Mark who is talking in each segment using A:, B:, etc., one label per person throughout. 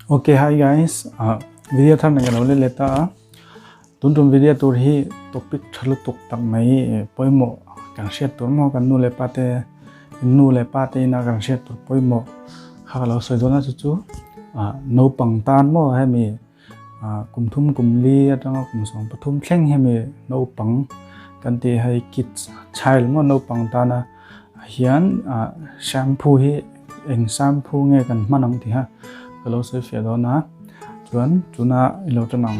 A: Ok hi guys, ah video thar nei ka lo let leh ta a, tun tum video tur hi topic tha lutuk tak mai pawimawh kan hriat tur maw kan nu leh pa te nu leh pa te ina kan hriat tur pawimawh kha ka lo sawi dawn a chu chu ah naupang tan maw hemi ah kum thum kum li atanga kum 13 thleng hemi naupang kan tih hei kids child maw naupang tana hian ah shampoo hi eng shampoo nge kan hman ang tih a ka lo sawi fiah dawn a chuan tuna i lo tan ang.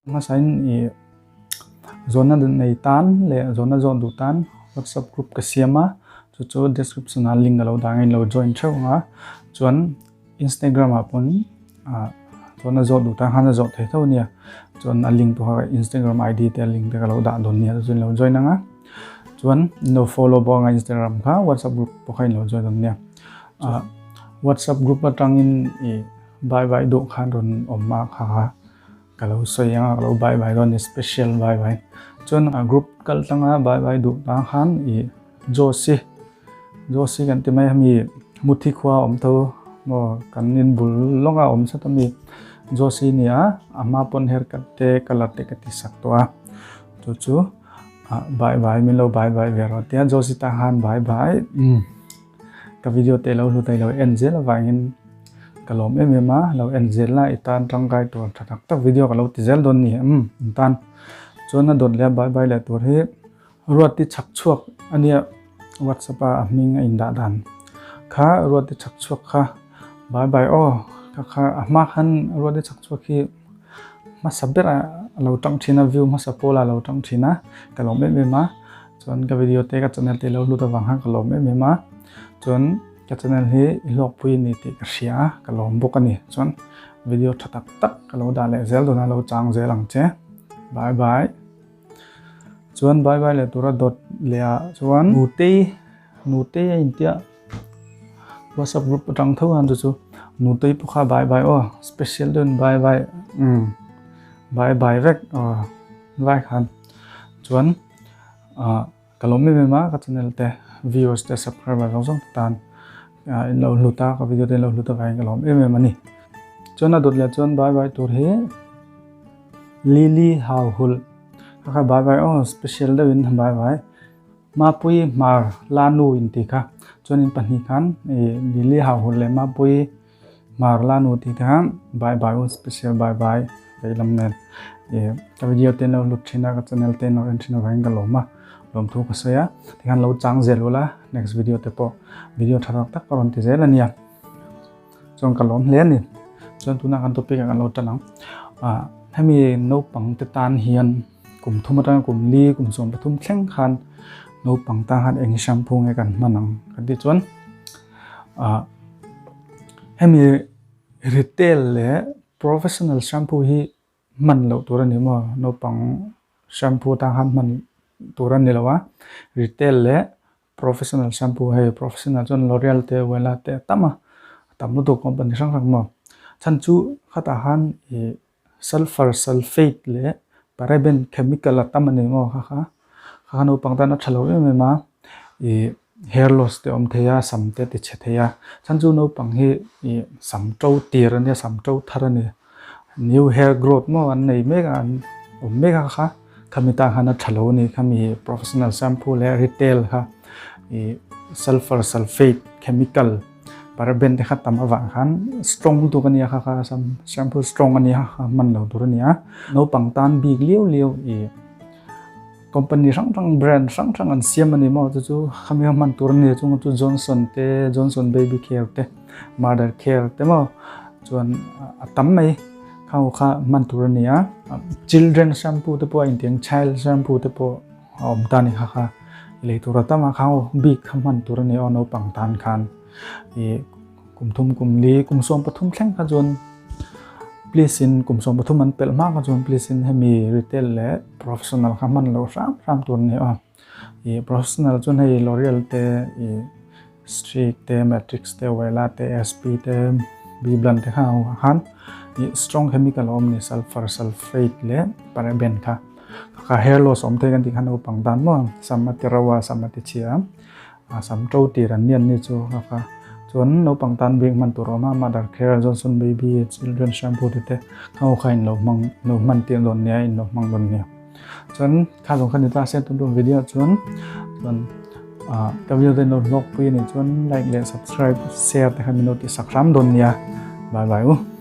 A: Hmasain ih zawnna nei tan leh zawnna zawn duh tan WhatsApp group ka siam a, chu chu description ah link a lo dah ang a in lo join theuh ang a, chuan Instagram ah pawn ah zawnna zawh duh tan khan a zawh thei tho a nia, chuan a link pawh kha Instagram ID te a link te ka lo dah dawn nia chu chu in lo join ang a, chuan in lo follow bawk ang a Instagram kha WhatsApp group pawh kha in lo join dawn nia, ah WhatsApp group atangin ih bye bye duh khan rawn awm a kha kha. Ka lo sawi ang a, ka lo bye bye dawn ni special bye bye. Chuan a group kal tanga bye bye duh tang khan i Josi Josi kan ti mai hemi Muthi khua awm tho maw kan in bul lawk a awm sat ami Josi ni a a hma pawn haircut te colour te ka ti sak tawh a chu chu bye bye min lo bye bye ve rawh tia Josi tang khan bye bye umm. Ka video te lo hlut a i lo en zel avangin ka lawm em em a, lo en zel la i tan tangkai tur tha tak tak video ka lo ti zel dawn ni umm in tan chuan a dawt leh a bye bye leh tur hi Ruati chhak chhuak a nia WhatsApp a a hming a indah dan kha Ruati chhak chhuak kha bye bye aw kha kha a hma khan Ruati chhak chhuak hi hmasa ber a lo tang thin a view hmasa pawl a lo tang thin a ka lawm em em a. Chuan ka video te ka channel te lo hlut avang khan ka lawm em em a, chuan ka channel hi i hlawkpui a ni tih ka hria a, ka lawm bawk a ni. Chuan video tha tak tak ka lo dah leh zel dawn a, lo chang zel ang che. Bye bye. Chuan bye bye leh tura dawt leh ah chuan Nutei Nutei a intia WhatsApp group atang tho khan chu chu Nutei pawh kha bye bye aw special deuhin bye bye umm bye bye vek aw vai khan chuan Ah ka lawm em em a ka channel te viewers te subscriber zawng zawng te tan ah in lo hlut a ka video te in lo hlut avangin ka lawm em em a ni. Chuan a dawt leh chuan bye bye tur hi Lily hau hulh kha kha bye bye aw special deuh in bye bye Mapui hmar Lanu in tih kha chuan in pahnih khan ih Lily hau hulh leh Mapui Hmar la nu tih te kha bye bye u special bye bye veilam nen ih ka video te lo hlut thin a ka channel te lo en thin avangin ka lawm a lawmthu ka sawi a tikhan lo chang zel ula next video te pawh video tha tak tak ka rawn ti zel ania chuan ka lawm hle ani chuan tunah kan topic ah kan lo tan ang ah hemi naupang te tan hian kum thum atanga kum li kum 13 thleng khan naupang tan khan eng shampoo nge kan hman ang kan tih chuan ah Hemi retail leh professional shampoo hi hman loh tur a ni maw naupang shampoo atang khan hman tur a ni lo a retail leh professional shampoo hei professional chuan L'oreal te Wella te a tam a a tam lutuk company hrang hrang maw chhan chu khatah khan ih sulphur sulphate leh paraben chemical a tam a ni maw kha kha kha naupang tan a tha lo em em a ih hair loss te a awm thei a sam te a ti chhe thei a chhan chu naupang hi ih sam to tir a nia sam to thar a ni new hair growth maw an nei mek a an awm mek a kha khami tan khan a tha lo a ni khami professional shampoo leh retail kha ih sulphur sulphate chemical. Paraben te kha tam avang khan strong lutuk a nia kha kha shampoo strong a nia kha hman lo tur a nia. Naupang tan bik liau liau ih company hrang hrang brand hrang hrang an siam a ni maw chu chu khami kha hman tur a ni chung chu Johnson te Johnson baby care te mother care te maw chuan a tam mai khang ho kha hman tur a ni a. Children shampoo te pawh a intiang child shampoo te pawh a awm ta a ni kha kha lei tur a tam a khang bik kha hman tur a ni aw naupang tan khan ih kum thum kum li kum 13 thleng kha chuan please in kum 13 an pelh hma kha chuan please in hemi retail leh professional kha hman loh hram hram tur a ni aw ih professional chuan hei L'oreal te ih Streak te Matrix te Wella te SP te Biblan te kha khan ih strong chemical a awm a ni sulphur sulphate leh paraben kha. Kha hair loss awm thei kan tih kha naupang tan maw sam a ti ro a sam a ti chhia a sam to tir an nian ni chu kha kha chuan naupang tan bik hman tur a awm a mother care Johnson baby children shampoo te te kha ho kha in lo hmang lo hman tir dawn nia in lo hmang dawn nia chuan kha zawng kha ni ta se tun tum video chuan chuan ah ka video te in lo hlawk pui a nih chuan like leh subscribe share te kha min lo tih sak hram dawn nia bye bye u.